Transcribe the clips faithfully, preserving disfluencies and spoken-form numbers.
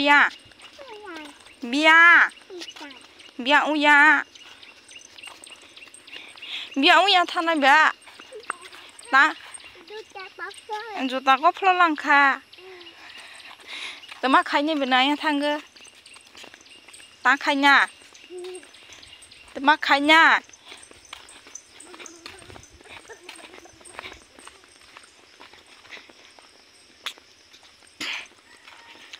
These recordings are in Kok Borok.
Ya. Biya. Biya uya. Biya uya thana ba. Ta. Juta kophlo langkha. Tama khaini bina ya thanggo. Ta khaina. Tama khaina.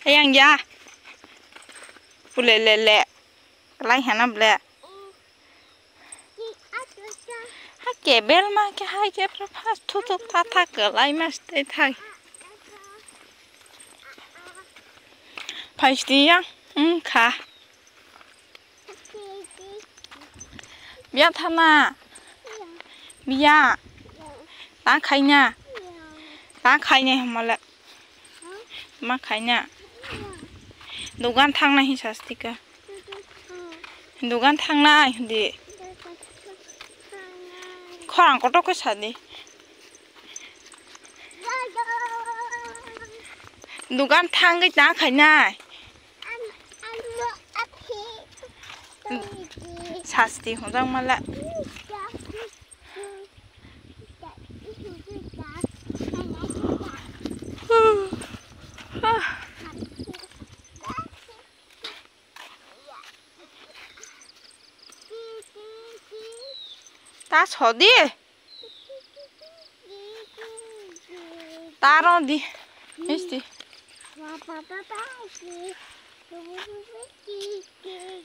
Ayang ya. Pule le le. Lai hana ble. Ha ke bel ma ke hai ke pra phas thu thu tha tha ke lai mas te thai. Phai sti ya. Hmm, kha. Biya thana. Biya. Ta khaina. Ta khaina hamale. Ma khaina. Dugan thangnai hi sastika. Dugan thangnai hindi. Khorang kotok khe sadi. Dugan thangwi ta khainai. Sasti hwnjak mala. Ta sodi. Taro di. Misti.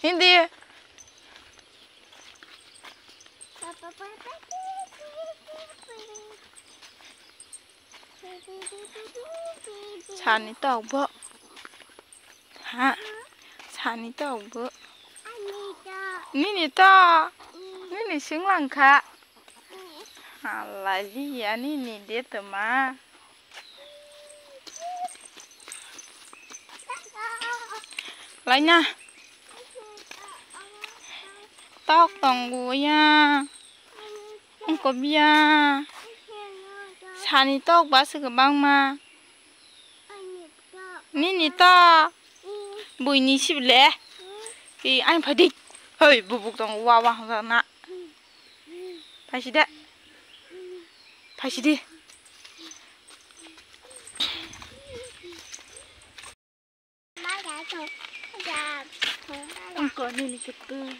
Hindi. Sani tok bo. Ha? Sani tok bo. Nini to. Nini singlang kha. Halai liya nini de toma. Laina. Tok tongo ya. Wngkha biya. Sani tok ba se kwbangma. Nini to. Buini sibile. Ki ai phadi. Hoi bubuk tong wa wa hong na. Phaisi de. Phaisi di. Wngkha nini kwtwi.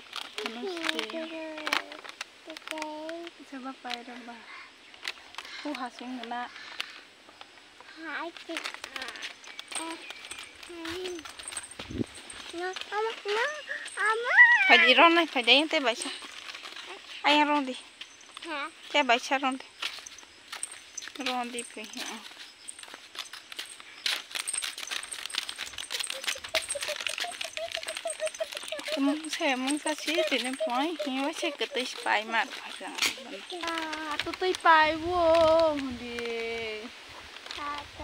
Seba pairok ba. Ku hasing gana. Phaidi ronai phaidi ayang tei baisa. Ayang rong di. Tei baisa rong di. Rong di phi. Mungsa mungsa si tini poi hiwa se kwtwi si pai mar phajang. Ah, to twi pai wo hundi.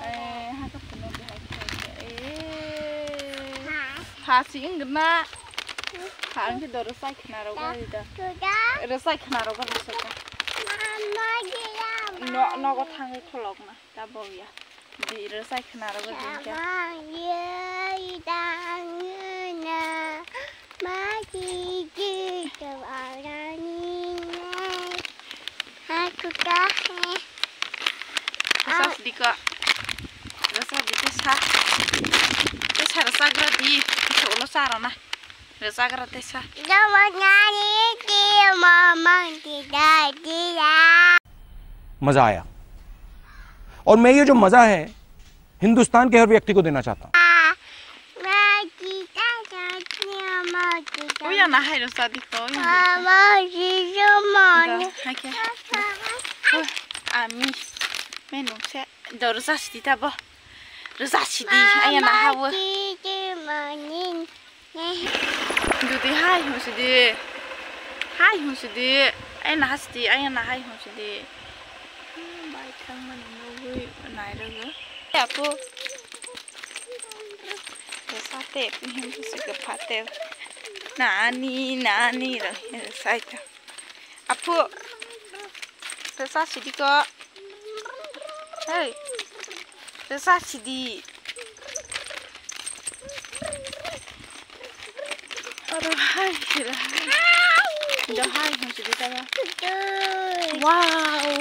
Eh, ha ka puno de hai khai. Eh. Ha si ing na. Ha ang do ro sai khna ro ga da. Ro sai khna ro ga da. No no go thang kholok na. Ta bo ya. Di rwchai khna rwgwi din khe. Samang ye dang na ma ki ki to arani nai. Ha kuka he. Rwchas di ko. Rwchas di ko sa. Te sa rwchas gra di. Te ulo sa rana. Rwchagra tesa. Mजा आया। और मैं ये जो मजा है हिंदुस्तान के हर व्यक्ति को देना चाहता हूँ। Uya na hai rwchadi ko. Hai ke. Ami menung se do rwchasidi ta bo. Rwchasidi aya na hawo. Dudi hai hung sidi. Hai hung sidi. Ai na hasti, ai na hai hung sidi. Bai thang mani nugui nai rwgo. Apo. Sate pihim sike phate. Nani, nani ro. Saita. Apo. Rwchasidi ko. Hey. Rwchasidi. Oro hai sira. Do hai hon sidi taba. Wow.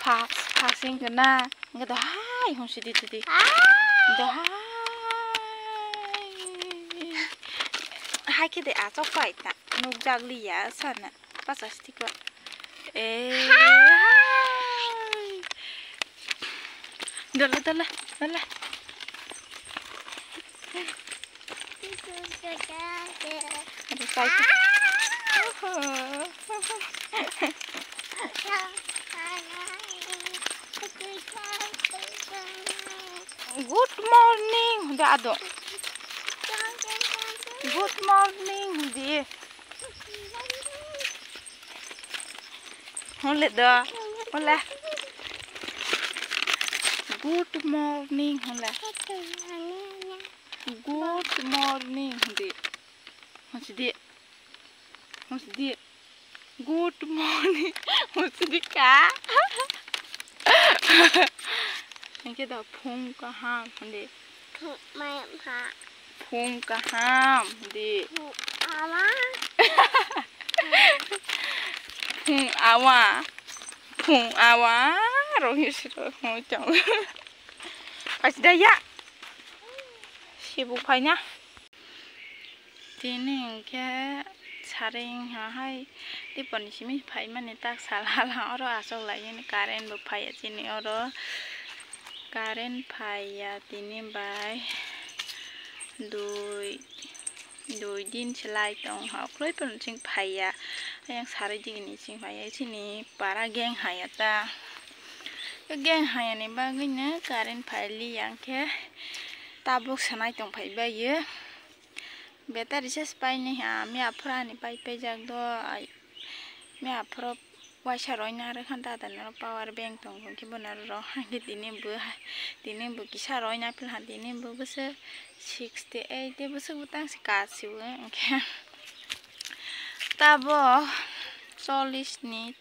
Pha, pha sing kena. Nge do hai hon sidi tidi. Do hai. Hai khe de achok pai ta. Nuk jak liya sana. Pasa sidi ko. Eh. Hai. Dala, dala, dala. Ada sakit. Good morning, hwndi ado. Good morning, hwndi. Hole do, hole. Good morning, hole. Good morning, hwndi. Hwndi. Hwndi. Good morning. Hwndi ka. Hwnkhe da phung kaham hwndi. Phung kaham hwndi. Phung awa. Phung awa. Phung awa. Rohi siro hwng chang. Kaisa da ya. Sibuk phaina. Tini hwnkhe saring hai dipor ni simi phaimani tak sal hala oro achuk lai current bo phaiya chini oro current phaiya tini bai dui dui din se light tong ha ukulwi phano chwng phaiya ayang sarai digi ni chwng phaiya chini para gang haya ta gang haya ni bagwi no current phai liya hwnkhe tabuk sanai tong phai bai. Battery charge painai ha, miya phuru ani pai paijak do, ai, miya phuru waisa roina rwkha dada noro power bank tongo, hwnkhe bono rw hwnkhe tini bo, tini bo kisa roina philha, tini bo bwswk sixty eight bwswk bwtang se kasio, hwnkhe tabo chollish ni.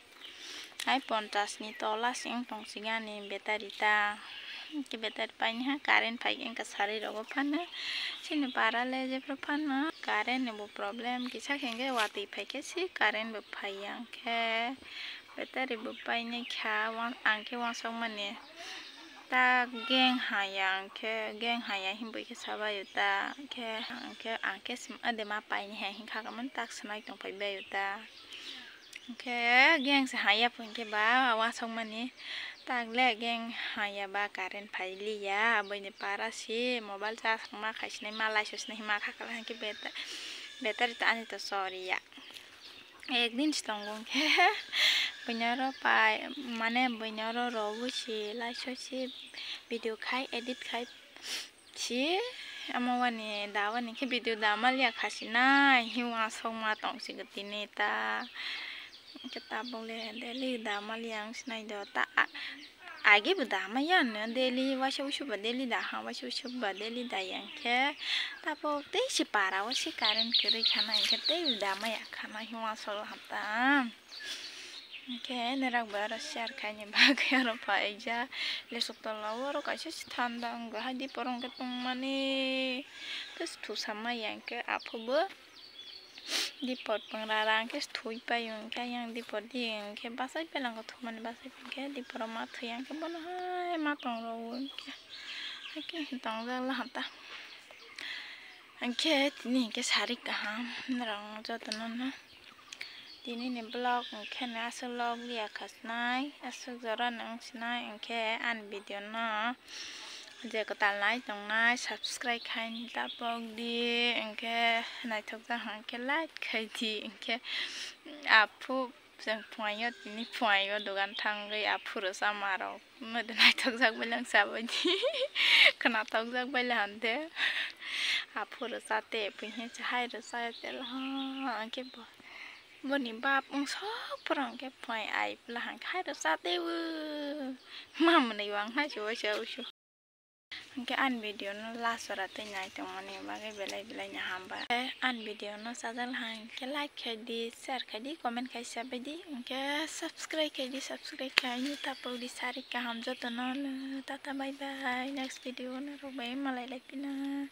Hai ponchas ni tola se wng tong sigi ani battery ta. Hwnkhe battery paini ha current phai wngkha sari rogo phano. Chini para le jephru phano current ni bo problem kisa khe hwnkhe watwi phai khe se current bo phaiya hwnkhe battery bo paini kha ang khe uansuk mani. Ta gang haya hwnkhe gang haya hinwi khe sabaio ta hwnkhe hwnkhe ang khe ade ma paini hai hinkha khe mani tak sanai tong phai baio ta. Hwnkhe gang se haya pho hwnkhe ba uansukmani tak le gang haya ba current phai liya aboini para se mobile charge ma khai sinai ma lai so sinai ma kha kala hwnkhe battery ta ani to soriya. Ek din se tongo hwnkhe buini oro pai mane buini oro rw o se lai so se video khai edit khai. Si, amo wani da wani khe video da maliya kha si nai, hi uansuk ma tong si tini ta. Hwnkhe tabuk le daily da maliya wng si nai do ta, a-, age bo da maya no daily, waisa wusu ba daily da ha, waisa wusu ba daily da ya hwnkhe tabuk tei se para o se current kwrwi kha nai hwnkhe tei da maya kha nai, hi uansuk ha ta. Hwnkhe norok bai oro share khaini bagwi oro phaijak. Lesuk tola o oro kaisa se thanda wngkha hai dipor hwnkhe tongmani. Tei se thusa maya hwnkhe aphuru bo dipor pungrara hwnkhe se thwi paio hwnkhe ayang dipor di hwnkhe bachai beleng khe thumani bachai hwnkhe diporo ma thwiya hwnkhe bono hai ma tongrwo hwnkhe hai khe tongjak lahata. Hwnkhe tini hwnkhe sari kaham norok jotono no. Tini ni vlog hwnkhe no aswk log liya kha sinai, aswk jora no wng sinai, hwnkhe ani video no je kwtal nai tongnai subscribe khai ni ta pok di, hwnkhe naithok jak hwnkhe like khai di, hwnkhe aphuru chwng phuaio tini phuaio dogan thangwi aphuru sama rok. Mode naithok jak beleng sabaidi khwnathok jak beleng hande. Aphuru chate phi he chahai rw chaya tela hwnkhe bo boni bap wng sok phuru hwnkhe phai ai pla hwnkhe hai rw chate o. Mamwnwi wng hai se waisa usu. Hwnkhe ani video no last ora tei nai tongmani bagwi belai belai no hambai. Ani video no chajak hai hwnkhe like khai di, share khai di, comment khai sabai di, hwnkhe subscribe khai di, subscribe khai ni tapok di sari kaham jotono no. Tata bye bye, next video norok bai malai lai pina.